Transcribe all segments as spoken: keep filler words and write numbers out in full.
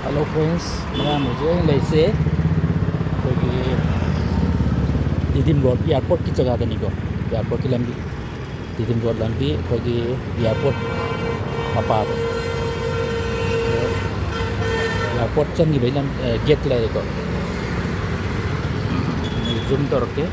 Hello friends, ꯃꯌꯥꯝ, ꯍꯧꯖꯤꯛ ꯑꯩꯅ ꯂꯩꯔꯤꯁꯦ ꯑꯩꯈꯣꯏꯒꯤ ꯇꯤꯗꯤꯝ ꯔꯣꯗ ꯑꯦꯌꯥꯔꯄꯣꯔꯠꯀꯤ ꯖꯒꯥꯗꯅꯤꯀꯣ꯫ ꯑꯦꯌꯥꯔꯄꯣꯔꯠꯀꯤ ꯂꯝꯕꯤ, ꯇꯤꯗꯤꯝ ꯔꯣꯗ ꯂꯝꯕꯤ, ꯑꯩꯈꯣꯏꯒꯤ ꯑꯦꯌꯥꯔꯄꯣꯔꯠ ꯃꯄꯥꯗꯣ, ꯑꯦꯌꯥꯔꯄꯣꯔꯠ ꯆꯪꯈꯤꯕꯒꯤ ꯂꯝ, ꯑꯦ, ꯒꯦꯠ ꯂꯩꯔꯦꯀꯣ꯫ ꯑꯩ ꯖꯨꯝ ꯇꯧꯔꯛꯀꯦ꯫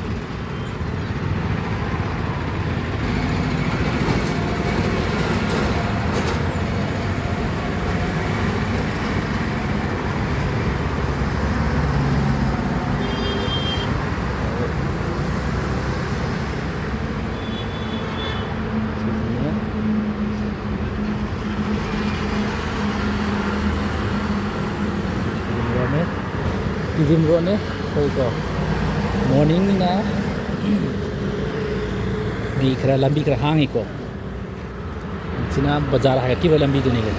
ꯇꯤꯗꯤꯝ ꯔꯣꯗꯅꯦ꯫ ꯇꯤꯗꯤꯝ ꯔꯣꯗꯅꯦ ꯑꯩꯈꯣꯏꯀꯣ꯫ ꯃꯣꯔꯅꯤꯡꯅꯤꯅ ꯃꯤ ꯈꯔ, ꯂꯝꯕꯤ ꯈꯔ ꯍꯥꯡꯉꯤꯀꯣ꯫ ꯁꯤꯅ ꯕꯖꯥꯔ ꯍꯥꯏꯒꯠꯈꯤꯕ ꯂꯝꯕꯤꯗꯨꯅꯤꯀꯣ꯫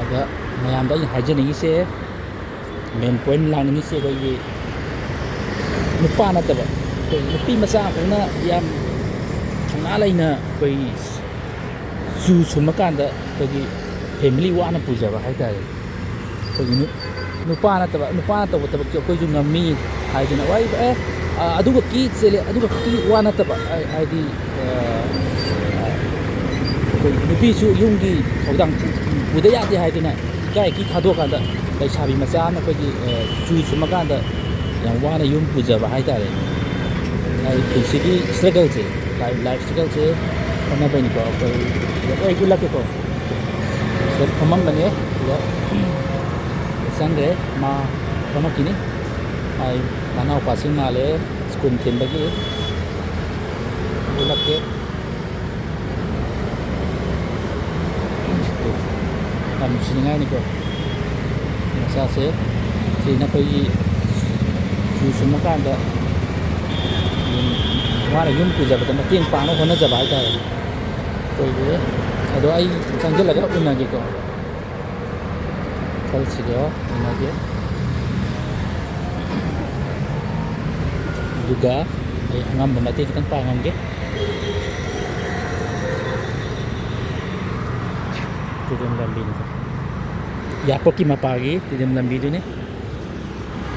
ꯑꯗ ꯃꯌꯥꯝꯗ ꯑꯩꯅ ꯍꯥꯏꯖꯅꯤꯡꯉꯤꯁꯦ, ꯃꯦꯟ ꯄꯣꯏꯟ ꯂꯥꯛꯅꯤꯡꯉꯤꯁꯦ, ꯑꯩꯈꯣꯏꯒꯤ ꯅꯨꯄꯥ ꯅꯠꯇꯕ, ꯑꯩꯈꯣꯏ ꯅꯨꯄꯤ ꯃꯆꯥ ꯑꯃꯈꯛꯅ ꯌꯥꯝ ꯊꯧꯅꯥ ꯂꯩꯅ ꯑꯩꯈꯣꯏ ꯆꯨ ꯁꯨꯝꯃꯀꯥꯟꯗ ꯑꯩꯈꯣꯏꯒꯤ ꯐꯦꯃꯤꯂꯤ ꯋꯥꯅ ꯄꯨꯖꯕ ꯍꯥꯏꯇꯥꯔꯦ꯫ ꯑꯩꯈꯣꯏꯒꯤ ꯅꯨ-, ꯅꯨꯄꯥ ꯅꯠꯇꯕ, ꯅꯨꯄꯥꯅ ꯇꯧꯕ ꯊꯕꯛꯁꯨ ꯑꯩꯈꯣꯏꯁꯨ ꯉꯝꯃꯤ ꯍꯥꯏꯗꯅ ꯋꯥꯔꯤ, ꯑꯦ, ꯑ, ꯑꯗꯨꯈꯛꯀꯤ ꯆꯦꯜꯂꯦ, ꯑꯗꯨꯈꯛꯀꯤ ꯋꯥ ꯅꯠꯇꯕ, ꯍꯥꯏ-, ꯍꯥꯏꯗꯤ, ꯑ, ꯑ, ꯑꯩꯈꯣꯏ ꯅꯨꯄꯤꯁꯨ ꯌꯨꯝꯒꯤ ꯊꯧꯗꯥꯡ ꯄꯨ-, ꯄꯨꯗ ꯌꯥꯗꯦ ꯍꯥꯏꯗꯅ ꯏꯀꯥꯏ ꯏꯀꯤ ꯊꯥꯗꯣꯛꯑꯀꯥꯟꯗ ꯂꯩꯁꯥꯕꯤ ꯃꯆꯥ ꯑꯃ ꯑꯩꯈꯣꯏꯒꯤ, ꯑ, ꯆꯨ ꯁꯨꯝꯃꯀꯥꯟꯗ ꯌꯥꯝ ꯋꯥꯅ ꯌꯨꯝ ꯄꯨꯖꯕ ꯍꯥꯏꯇꯥꯔꯦ꯫ ꯍꯥꯏꯗꯤ ꯄꯨꯟꯁꯤꯒꯤ ꯁ꯭ꯇ꯭ꯔꯒꯜꯁꯦ, ꯂꯥꯏꯐ, ꯂꯥꯏꯐ ꯁ꯭ꯇ꯭ꯔꯒꯜꯁꯦ ꯍꯣꯠꯅꯕꯩꯅꯤꯀꯣ꯫ ꯑꯩꯈꯣꯏ, ꯑꯩ ꯎꯠꯂꯛꯀꯦꯀꯣ꯫ ꯁꯤꯗ ꯐꯝꯃꯝꯕꯅꯦ, ꯁꯤꯗ ꯆꯪꯈ꯭ꯔꯦ, ꯃꯥ ꯐꯝꯃꯛꯈꯤꯅꯤ꯫ ꯑꯩ ꯃꯅꯥꯎꯄꯥꯁꯤꯡ ꯃꯥꯜꯂꯦ, ꯁ꯭ꯀꯨꯜ ꯊꯤꯟꯕꯒꯤ꯫ ꯎꯠꯂꯛꯀꯦ꯫ ꯌꯥꯝ ꯅꯨꯡꯁꯤꯅꯤꯡꯉꯥꯏꯅꯤꯀꯣ꯫ ꯃꯆꯥꯁꯦ ꯁꯤꯅ ꯑꯩꯈꯣꯏꯒꯤ ꯆꯨ ꯁꯨꯝꯃꯀꯥꯟꯗ, ꯎꯝ, ꯃꯥꯅ ꯌꯨꯝ ꯄꯨꯖꯕꯗ ꯃꯇꯦꯡ ꯄꯥꯡꯅꯕ ꯍꯣꯠꯅꯖꯕ ꯍꯥꯏꯇꯥꯔꯦ꯫ ꯑꯩꯈꯣꯏꯒꯤ, ꯑꯗꯣ ꯑꯩ ꯆꯪꯁꯤꯜꯂꯒ ꯎꯅꯒꯦꯀꯣ꯫ ꯈꯜꯁꯤꯗꯣ ꯎꯅꯒꯦ꯫ ꯑꯗꯨꯒ ꯑꯩ ꯑꯉꯝꯕ ꯃꯇꯦꯡ ꯈꯤꯇꯪ ꯄꯥꯡꯉꯝꯒꯦ꯫ ꯇꯤꯗꯤꯝ ꯂꯝꯕꯤꯅꯤꯀꯣ꯫ ꯌꯥꯄꯣꯛꯀꯤ ꯃꯄꯥꯒꯤ ꯇꯤꯗꯤꯝ ꯂꯝꯕꯤꯗꯨꯅꯤ꯫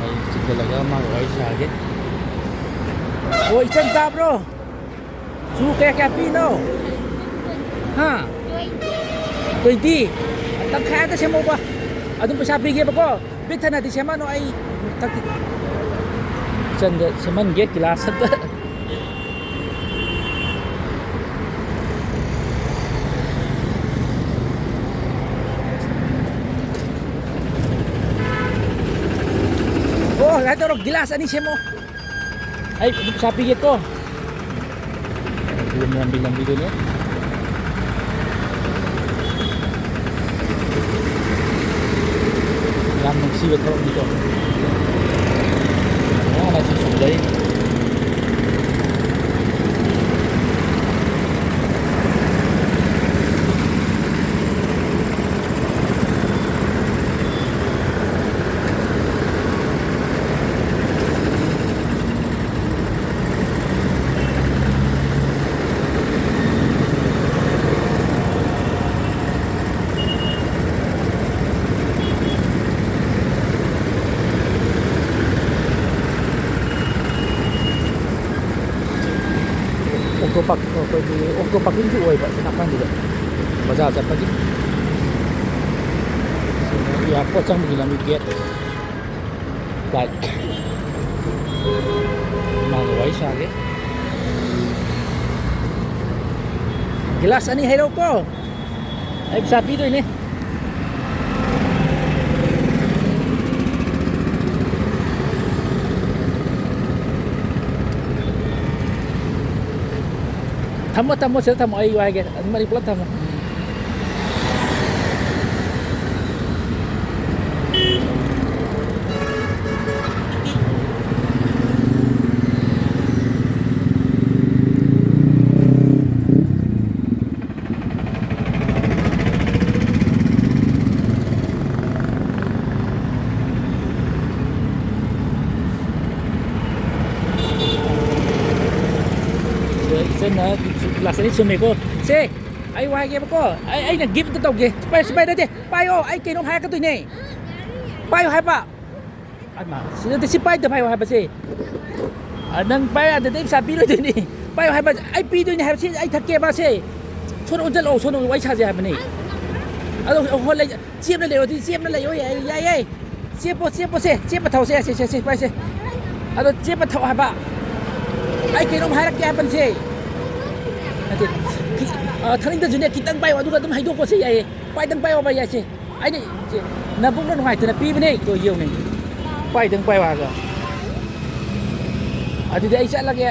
ꯑꯩ ꯆꯤꯡꯈꯠꯂꯒ ꯃꯥꯒ ꯋꯥꯔꯤ ꯁꯥꯒꯦ꯫ ꯑꯣ, ꯏꯆꯟ ꯇꯥꯕ꯭ꯔꯣ? ꯆꯨ ꯀꯌꯥ ꯀꯌꯥ ꯄꯤꯅꯣ? ꯍꯥ? Twenty? Twenty? ꯇꯪꯈꯥꯏ ꯑꯝꯇ ꯁꯦꯝꯃꯣꯕ꯫ ꯑꯗꯨꯝ ꯄꯩꯁꯥ ꯄꯤꯒꯦꯕꯀꯣ꯫ ꯄꯤꯛ ꯊꯟꯅꯗꯤ ꯁꯦꯝꯃꯅꯨ, ꯑꯩ ꯊꯛꯇꯤ꯫ ꯏꯆꯟꯗ ꯁꯦꯝꯍꯟꯒꯦ ꯒꯤꯂꯥꯁ ꯑꯝꯇ꯫ ꯑꯣ, ꯁꯨꯃꯥꯏꯅ ꯇꯧꯔꯣ, ꯒꯤꯂꯥꯁ ꯑꯅꯤ ꯁꯦꯝꯃꯣ꯫ ꯑꯩ ꯄꯩꯁꯥ ꯄꯤꯒꯦꯀꯣ꯫ ꯂꯝꯕꯤ, ꯂꯝꯕꯤꯗꯨꯅꯦ꯫ ꯌꯥꯝ ꯅꯨꯡꯁꯤꯕ ꯊꯕꯛꯅꯤꯀꯣ꯫ ꯋꯥꯅꯁꯨ ꯁꯨꯖꯩ꯫ ꯑꯣꯛꯇꯣ ꯄꯥꯔꯛ, ꯑꯩꯈꯣꯏꯒꯤ ꯑꯣꯛꯇꯣ ꯄꯥꯔꯀꯤꯡꯁꯨ ꯑꯣꯏꯕ ꯁꯤ ꯅꯥꯀꯟꯁꯤꯗ, ꯕꯖꯥꯔ ꯆꯠꯄꯒꯤ꯫ ꯁꯤꯅ ꯑꯦꯌꯥꯔꯄꯣꯔꯠ ꯆꯪꯕꯒꯤ ꯂꯝꯕꯤ ꯒꯦꯠ꯫ ꯐ꯭ꯂꯥꯏꯠ꯫ ꯃꯥꯒ ꯋꯥꯔꯤ ꯁꯥꯒꯦ꯫ ꯒꯤꯂꯥꯁ ꯑꯅꯤ ꯍꯩꯔꯛꯎꯀꯣ꯫ ꯑꯩ ꯄꯩꯁꯥ ꯄꯤꯗꯣꯏꯅꯦ꯫ ꯊꯝꯃꯣ, ꯊꯝꯃꯣ, ꯁꯤꯗ ꯊꯝꯃꯣ, ꯑꯩ ꯋꯥꯏꯒꯦ꯫ ꯑꯗꯨꯝ ꯑꯅꯤ ꯄꯨꯂꯞ ꯊꯝꯃꯣ꯫ ꯏꯆꯟꯅ ꯒꯤꯂꯥꯁ ꯑꯅꯤ ꯁꯨꯝꯃꯦꯀꯣ꯫ ꯁꯦ, ꯑꯩ ꯋꯥ ꯍꯥꯏꯒꯦꯕꯀꯣ꯫ ꯑꯩ, ꯑꯩꯅ ꯒꯤꯐ ꯑꯝꯇ ꯇꯧꯒꯦ꯫ ꯁꯤ ꯄꯥꯏ-, ꯁꯤ ꯄꯥꯏ, ꯅꯠꯇꯦ, ꯄꯥꯏꯌꯣ, ꯑꯩ ꯀꯩꯅꯣꯝ ꯍꯥꯏꯔꯛꯀꯗꯣꯏꯅꯦ꯫ ꯄꯥꯏꯌꯣ ꯍꯥꯏꯕ꯫ ꯑꯩꯃ, ꯁꯤ ꯅꯠꯇꯦ, ꯁꯤ ꯄꯥꯏꯗ ꯄꯥꯏꯌꯣ ꯍꯥꯏꯕꯁꯦ꯫ ꯑ, ꯅꯪ ꯄꯥꯏ ꯌꯥꯗꯗꯤ ꯑꯩ ꯄꯩꯁꯥ ꯄꯤꯔꯣꯏꯗꯣꯏꯅꯤ꯫ ꯄꯥꯏꯌꯣ ꯍꯥꯏꯕ, ꯑꯩ ꯄꯤꯗꯣꯏꯅꯤ ꯍꯥꯏꯕ, ꯁꯤ ꯑꯩ ꯊꯛꯀꯦꯕ ꯁꯦ꯫ ꯁꯣꯝꯗ ꯑꯣꯟꯁꯤꯜꯂꯛꯑꯣ, ꯁꯣꯝꯗ ꯋꯥꯔꯤ ꯁꯥꯁꯦ ꯍꯥꯏꯕꯅꯤ꯫ ꯑꯗꯣ, ꯍꯣꯏ, ꯂꯩ-, ꯆꯦꯞꯅ ꯂꯩꯌꯣ, ꯑꯗꯨꯗꯤ ꯆꯦꯞꯅ ꯂꯩꯌꯣ, ꯌꯥꯏ, ꯌꯥꯏ, ꯌꯥꯏ꯫ ꯆꯦꯞꯄꯣ, ꯆꯦꯞꯄꯣꯁꯦ, ꯆꯦꯞꯄ ꯊꯧꯁꯦ, ꯁꯦ, ꯁꯦ, ꯁꯦ, ꯄꯥꯏꯁꯦ꯫ ꯑꯗꯣ ꯆꯦꯞꯄ ꯊꯧ ꯍꯥꯏꯕ꯫ ꯑꯩ ꯀꯩꯅꯣꯝ ꯍꯥꯏꯔꯛꯀꯦ ꯍꯥꯏꯕꯅꯤꯁꯦ꯫ ꯅꯠꯇꯦ, ꯈꯤ-, ꯑ, ꯊꯥꯅꯤꯡꯗꯁꯨꯅꯦ, ꯈꯤꯇꯪ ꯄꯥꯏꯌꯣ, ꯑꯗꯨꯒ ꯑꯗꯨꯝ ꯍꯩꯗꯣꯛꯄꯁꯦ ꯌꯥꯏꯌꯦ꯫ ꯄꯥꯏꯗꯪ ꯄꯥꯏꯌꯣ, ꯄꯥꯏ ꯌꯥꯏꯁꯦ꯫ ꯑꯩꯅ ꯏꯆꯦ, ꯅꯕꯨꯛꯅ ꯅꯨꯡꯉꯥꯏꯇꯅ ꯄꯤꯕꯅꯦ꯫ ꯑꯗꯣ ꯌꯦꯡꯉꯨꯅꯦ꯫ ꯄꯥꯏꯗꯪ ꯄꯥꯏꯌꯣ ꯍꯥꯏꯔꯒ꯫ ꯑꯗꯨꯗꯤ ꯑꯩ ꯆꯠꯂꯒꯦ꯫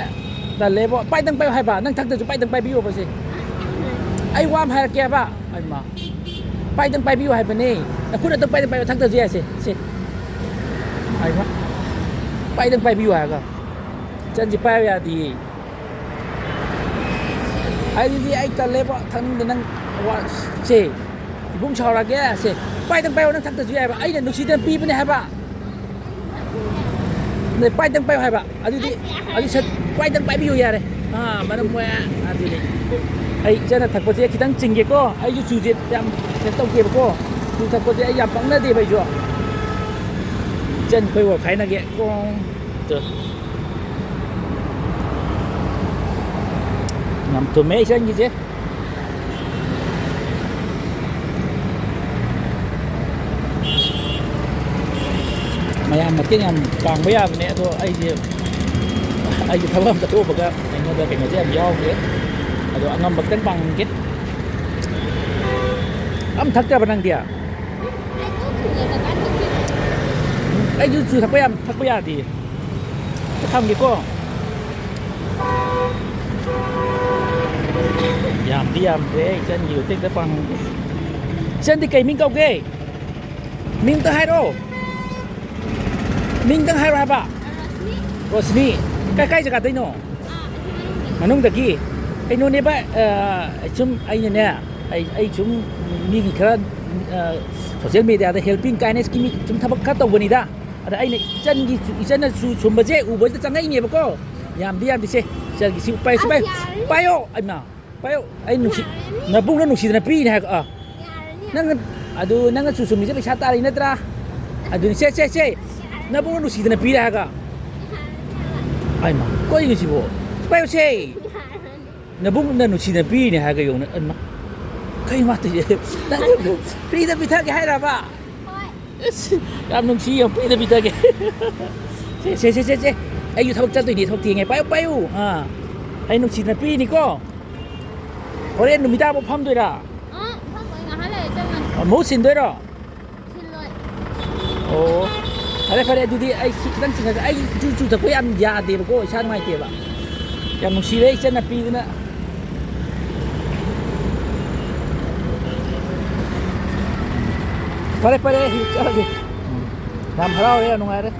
ꯇꯜꯂꯦꯕꯣ꯫ ꯄꯥꯏꯗꯪ ꯄꯥꯏꯌꯣ ꯍꯥꯏꯕ꯫ ꯅꯪ ꯊꯛꯇ꯭ꯔꯁꯨ ꯄꯥꯏꯗꯪ ꯄꯥꯏꯕꯤꯌꯣꯕ ꯁꯦ꯫ ꯑꯩ ꯋꯥ ꯑꯃ ꯍꯥꯏꯔꯛꯀꯦ ꯍꯥꯏꯕ꯫ ꯑꯩꯃ꯫ ꯄꯥꯏꯗꯪ ꯄꯥꯏꯕꯤꯌꯨ ꯍꯥꯏꯕꯅꯦ꯫ ꯅꯈꯨꯠ ꯑꯗꯨꯝ ꯄꯥꯏꯗꯪ ꯄꯥꯏꯌꯣ, ꯊꯛꯇ꯭ꯔꯁꯨ ꯌꯥꯏ ꯁꯦ꯫ ꯁꯦ꯫ ꯍꯥꯏꯃ꯫ ꯄꯥꯏꯗꯪ ꯄꯥꯏꯕꯤꯌꯨ ꯍꯥꯏꯔꯒ꯫ ꯆꯟꯁꯤ ꯄꯥꯏꯕ ꯌꯥꯗꯤꯌꯦ꯫ ꯑꯗꯨꯗꯤ ꯑꯩ ꯇꯜꯂꯦꯕꯣ, ꯊꯛꯅꯤꯡꯗꯦ ꯅꯪ ꯋꯥ-, ꯁꯦ, ꯏꯕꯨꯡ ꯁꯥꯎꯔꯒꯦ, ꯁꯦ, ꯄꯥꯏꯗꯪ ꯄꯥꯏꯌꯣ, ꯅꯪ ꯊꯛꯇꯁꯨ ꯌꯥꯏꯕ, ꯑꯩꯅ ꯅꯨꯡꯁꯤꯗꯅ ꯄꯤꯕꯅꯦ ꯍꯥꯏꯕ꯫ ꯅꯦ, ꯄꯥꯏꯗꯪ ꯄꯥꯏꯌꯣ ꯍꯥꯏꯕ, ꯑꯗꯨꯗꯤ, ꯑꯗꯨ ꯁꯠ, ꯄꯥꯏꯗꯪ ꯄꯥꯏꯕꯤꯌꯨ ꯌꯌꯥꯔꯦ꯫ ꯑꯥ, ꯃꯔꯝ ꯃꯣꯛꯑꯦ, ꯑꯗꯨꯗꯤ꯫ ꯑꯩ ꯏꯆꯟꯅ ꯊꯛꯄꯁꯦ ꯈꯤꯇꯪ ꯆꯤꯡꯒꯦꯀꯣ, ꯑꯩꯁꯨ ꯆꯨꯁꯦ ꯌꯥꯝ ꯀꯩꯅꯣ ꯇꯧꯗꯦꯕꯀꯣ, ꯆꯨ ꯊꯛꯄꯁꯦ ꯑꯩ ꯌꯥꯝ ꯄꯛꯅꯗꯦꯕ ꯑꯩꯁꯨ꯫ ꯏꯆꯟ ꯑꯩꯈꯣꯏ ꯋꯥ ꯈꯥꯏꯅꯒꯦ, ꯀꯣꯡ꯫ ꯌꯥꯝ ꯊꯨꯝꯃꯦ ꯏꯆꯟꯒꯤꯁꯦ꯫ ꯃꯌꯥꯝ ꯃꯇꯦꯡ ꯌꯥꯝ ꯄꯥꯡꯕ ꯌꯥꯕꯅꯦ, ꯑꯗꯣ ꯑꯩꯁꯦ, ꯑꯩꯁꯦ ꯊꯕꯛ ꯑꯃ ꯆꯠꯊꯣꯛꯎꯕꯒ ꯑꯩꯉꯣꯟꯗ ꯀꯩꯅꯣꯁꯦ ꯌꯥꯝ ꯌꯥꯎꯗꯦ꯫ ꯑꯗꯣ ꯑꯉꯝꯕ ꯈꯤꯇꯪ ꯄꯥꯡꯒꯦ꯫ ꯑꯝ ꯊꯛꯇꯕ ꯅꯪꯗꯤ? ꯑꯩꯁꯨ ꯆꯨ ꯊꯛꯄ ꯌꯥꯝ ꯊꯛꯄ ꯌꯥꯗꯦ꯫ ꯊꯝꯒꯦꯀꯣ꯫ ꯌꯥꯝꯗꯤ ꯌꯥꯝꯗ꯭ꯔꯦ, ꯏꯆꯟꯒꯤ ꯍꯧꯖꯤꯛꯇ ꯄꯥꯡꯍꯧꯒꯦ꯫ ꯏꯆꯟꯗꯤ ꯀꯩ ꯃꯤꯡ ꯀꯧꯒꯦ? ꯃꯤꯡꯇ ꯍꯥꯏꯔꯛꯑꯣ꯫ ꯃꯤꯡꯇꯪ ꯍꯥꯏꯔꯣ ꯍꯥꯏꯕ꯫ ꯔꯣꯁꯅꯤ꯫ ꯀꯥꯏ, ꯀꯥꯏ ꯖꯒꯥꯗꯩꯅꯣ? ꯃꯅꯨꯡꯗꯒꯤ꯫ ꯀꯩꯅꯣꯅꯦꯕ, ꯑ, ꯁꯨꯝ ꯑꯩꯅꯅꯦ, ꯑꯩ, ꯑꯩ ꯁꯨꯝ ꯃꯤꯒꯤ ꯈꯔ, ꯑ, ꯁꯣꯁꯦꯜ ꯃꯦꯗꯤꯌꯥꯗ helping kindnessꯀꯤ ꯃꯤ ꯁꯨꯝ ꯊꯕꯛ ꯈꯔ ꯇꯧꯕꯅꯤꯗ꯫ ꯑꯗ ꯑꯩꯅ ꯏꯆꯟꯒꯤ, ꯏꯆꯟꯅ ꯆꯨ ꯁꯨꯝꯕꯁꯦ ꯎꯕꯁꯤꯗ ꯆꯪꯉꯛꯏꯅꯦꯕꯀꯣ꯫ ꯌꯥꯝꯗꯤ ꯌꯥꯝꯗꯤꯁꯦ꯫ ꯏꯆꯟꯒꯤ ꯁꯤ ꯄꯥꯏ-, ꯁꯤ ꯄꯥꯏ-, ꯑꯁ, ꯌꯥꯔꯦ꯫ ꯄꯥꯏꯌꯣ! ꯑꯩꯃ! ꯄꯥꯏꯌꯨ꯫ ꯑꯩ ꯅꯨꯡꯁꯤ ꯅꯕꯨꯡꯅ ꯅꯨꯡꯁꯤꯗꯅ ꯄꯤꯔꯤꯅꯦ ꯍꯥꯏꯒ ꯑꯥ ꯅꯪ ꯑꯗꯨ ꯅꯪꯅ ꯆꯨ ꯆꯨꯝꯃꯤꯁꯦ ꯄꯩꯁꯥ ꯇꯥꯔꯤ ꯅꯠꯇ꯭ꯔꯥ? ꯑꯗꯨꯅꯤ ꯁꯦ ꯁꯦ ꯁꯦ ꯅꯕꯨꯡꯅ ꯅꯨꯡꯁꯤꯗꯅ ꯄꯤꯔꯦ ꯍꯥꯏꯒ ꯑꯩꯃ ꯀꯩꯅꯣ ꯁꯤꯕꯣ? ꯄꯥꯏꯌꯨꯁꯦ꯫ ꯅꯕꯨꯡꯅ ꯅꯨꯡꯁꯤꯅ ꯄꯤꯔꯤꯅꯦ ꯍꯥꯏꯔꯒ ꯌꯦꯡꯉꯨꯅꯦ꯫ ꯑꯩꯃ ꯀꯩ ꯃꯥ ꯇꯧꯔꯤꯁꯦ? ꯅꯪ ꯐ꯭ꯔꯤꯗ ꯄꯤꯊꯛꯀꯦ ꯍꯥꯏꯔꯕ? ꯑꯁ, ꯌꯥꯝ ꯅꯨꯡꯁꯤ꯫ ꯌꯥꯝ ꯄꯤꯗ ꯄꯤꯗꯒꯦ꯫ ꯁꯦ ꯁꯦ ꯁꯦ ꯁꯦ ꯁꯦ꯫ ꯑꯩꯁꯨ ꯊꯕꯛ ꯆꯠꯇꯣꯏꯅꯦ꯫ ꯊꯕꯛ ꯊꯦꯡꯉꯦ꯫ ꯄꯥꯏꯌꯨ ꯄꯥꯏꯌꯨ꯫ ꯑꯥ ꯑꯩ ꯅꯨꯡꯁꯤꯅ ꯄꯤꯔꯤꯅꯤꯀꯣ꯫ ꯍꯣꯔꯦꯟ ꯅꯨꯃꯤꯗꯥꯡꯐꯥꯎ ꯐꯝꯗꯣꯏꯔꯥ? ꯑ, ꯐꯝꯃꯣꯏ, ꯉꯥꯏꯍꯥꯛ ꯂꯩꯔ ꯆꯪꯉꯅꯤ꯫ ꯑ, ꯃꯍꯨꯠ ꯁꯤꯟꯗꯣꯏꯔꯣ? ꯁꯤꯜꯂꯣꯏ꯫ ꯑꯣ, ꯐꯔꯦ ꯐꯔꯦ꯫ ꯑꯗꯨꯗꯤ ꯑꯩ ꯁꯤ ꯈꯤꯇꯪ ꯆꯤꯡꯉꯒ ꯑꯩ ꯆꯨ ꯆꯨ ꯊꯛꯄ ꯌꯥꯝ ꯌꯥꯗꯦꯕꯀꯣ, ꯏꯁꯥ ꯅꯨꯡꯉꯥꯏꯇꯦꯕ꯫ ꯌꯥꯝ ꯅꯨꯡꯁꯤꯔꯦ ꯏꯆꯟꯅꯨꯄꯤꯗꯨꯅ꯫ ꯐꯔꯦ ꯐꯔꯦ, ꯑꯩ ꯆꯠꯂꯒꯦ꯫ ꯎꯝ꯫ ꯌꯥꯝ ꯍꯔꯥꯎꯔꯦ, ꯌꯥꯝ ꯅꯨꯡꯉꯥꯏꯔꯦ꯫